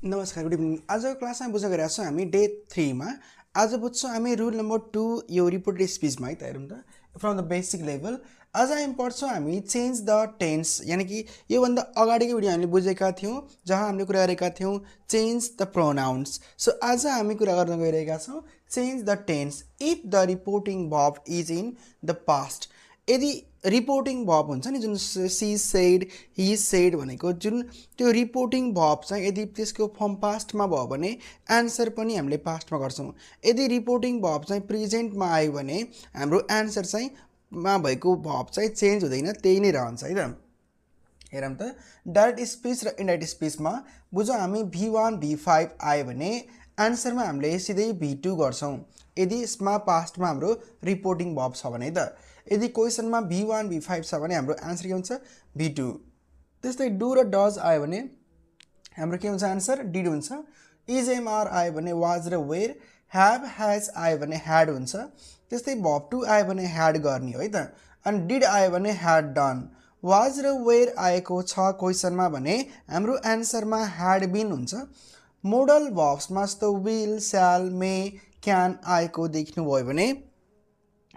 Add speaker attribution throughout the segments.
Speaker 1: नमस्कार, good evening. आजको क्लासमा बुझ्न गइरहेको छौँ हामी डे 3 मा। आज बुझ्छौँ हामी रुल नम्बर 2 यो रिपोर्टेड स्पिचमा है त। हेरौँ त फ्रम द बेसिक लेभल। आज हामी पढ्छौँ हामी चेन्ज द टेन्स, यानि कि योभन्दा अगाडिको भिडियो हामीले बुझेका थियौँ जहाँ हामीले कुरा गरेका थियौँ चेन्ज द प्रोनाउन्स। सो आज हामी कुरा गर्न गइरहेका छौँ change the tense if the reporting verb is in the past. यदि रिपोर्टिङ भर्ब हुन्छ नि, जुन सी सेड ही सेड भनेको जुन त्यो रिपोर्टिङ भर्ब चाहिँ यदि त्यसको फर्म पास्टमा भयो भने एन्सर पनि हामीले पास्टमा गर्छौँ। यदि रिपोर्टिङ भर्ब चाहिँ प्रेजेन्टमा आयो भने हाम्रो एन्सर चाहिँ मा भएको भर्ब चाहिँ चेन्ज हुँदैन, त्यही नै रहन्छ है त। हेरौँ त, डाइरेक्ट स्पिच र इन्डाइरेक्ट स्पिचमा बुझौँ हामी V1 V5 आयो भने एन्सरमा हामीले सिधै V2 गर्छौँ यदि यसमा पास्टमा हाम्रो रिपोर्टिङ भर्ब छ भने त। यदि क्वेसनमा V1 V5 छ भने हाम्रो एन्सर के हुन्छ V2। त्यस्तै डु र डज आयो भने हाम्रो के हुन्छ एन्सर डिड हुन्छ। इज एमआर आयो भने वाज र वेयर। ह्याभ ह्याज आयो भने ह्याड हुन्छ। त्यस्तै भर्ब टु आयो भने ह्याड गर्ने हो है त। अनि डिड आयो भने ह्याड डन। वाज र वेयर आएको छ क्वेसनमा भने हाम्रो एन्सरमा ह्याड बिन हुन्छ। मोडल भर्ब्समा जस्तो विल, स्याल, मे, क्यान आएको देख्नुभयो भने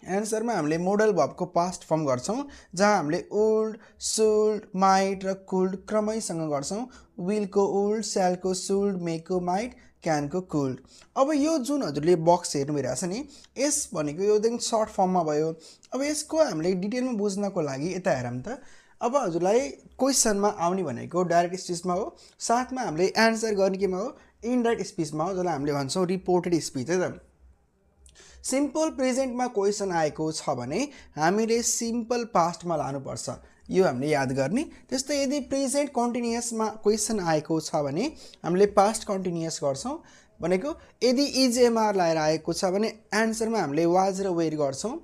Speaker 1: एन्सरमा हामीले मोडल भर्बको पास्ट फर्म गर्छौँ, जहाँ हामीले वुल्ड, सुल्ड, माइट र कुल्ड क्रमैसँग गर्छौँ। विलको वुल्ड, स्यालको सुल्ड, मेको माइट, क्यानको कुल्ड। अब यो जुन हजुरले बक्स हेर्नु भइरहेछ नि, यस भनेको यो एकदम सर्ट फर्ममा भयो। अब यसको हामीले डिटेलमा बुझ्नको लागि यता हेरौँ त। अब हजुरलाई क्वेसनमा आउने भनेको डाइरेक्ट स्पिचमा हो, साथमा हामीले एन्सर गर्ने केमा हो इनडाइरेक्ट स्पिचमा हो, जसलाई हामीले भन्छौँ रिपोर्टेड स्पिच है त। सिम्पल प्रेजेन्टमा क्वेसन आएको छ भने हामीले सिम्पल पास्टमा लानुपर्छ, यो हामीले याद गर्ने। त्यस्तै यदि प्रेजेन्ट कन्टिन्युअसमा क्वेसन आएको छ भने हामीले पास्ट कन्टिन्युअस गर्छौँ। भनेको यदि इज एमआर लगाएर आएको छ भने एन्सरमा हामीले वाज र वेयर गर्छौँ।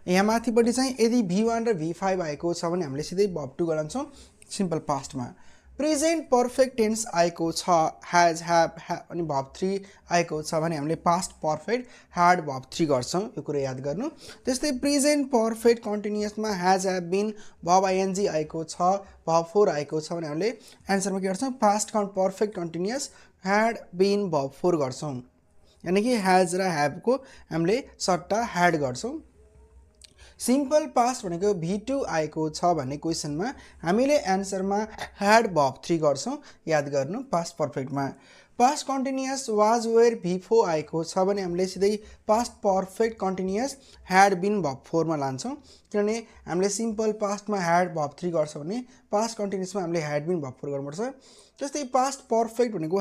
Speaker 1: यहाँ माथिपट्टि चाहिँ यदि V1 र V5 आएको छ भने हामीले सिधै भर्ब टु गराउँछौँ सिम्पल पास्टमा। प्रेजेन्ट पर्फेक्ट टेन्स आएको छ ह्याज, ह्याभ, अनि भर्ब 3 आएको छ भने हामीले पास्ट पर्फेक्ट ह्याड भर्ब 3 गर्छौँ, यो कुरा याद गर्नु। त्यस्तै प्रेजेन्ट पर्फेक्ट कन्टिन्युअसमा has, have been, verb ING आएको छ, भर्ब 4 आएको छ भने हामीले एन्सरमा के गर्छौँ past perfect continuous had been verb 4 गर्छौँ। यानि कि ह्याज र ह्याभको हामीले सट्टा ह्याड गर्छौँ। सिम्पल पास्ट भनेको V2 आएको छ भने क्वेसनमा हामीले एन्सरमा ह्याड भर्ब 3 गर्छौँ, याद गर्नु पास्ट पर्फेक्टमा। Past continuous was were V4 आएको छ भने हामीले सिधै past perfect continuous had been verb 4 मा लान्छौँ, किनभने हामीले सिम्पल पास्टमा ह्याड भर्ब 3 गर्छौँ भने पास्ट कन्टिन्युअसमा हामीले ह्याड बिन भर्ब 4 गर्नुपर्छ। त्यस्तै पास्ट पर्फेक्ट भनेको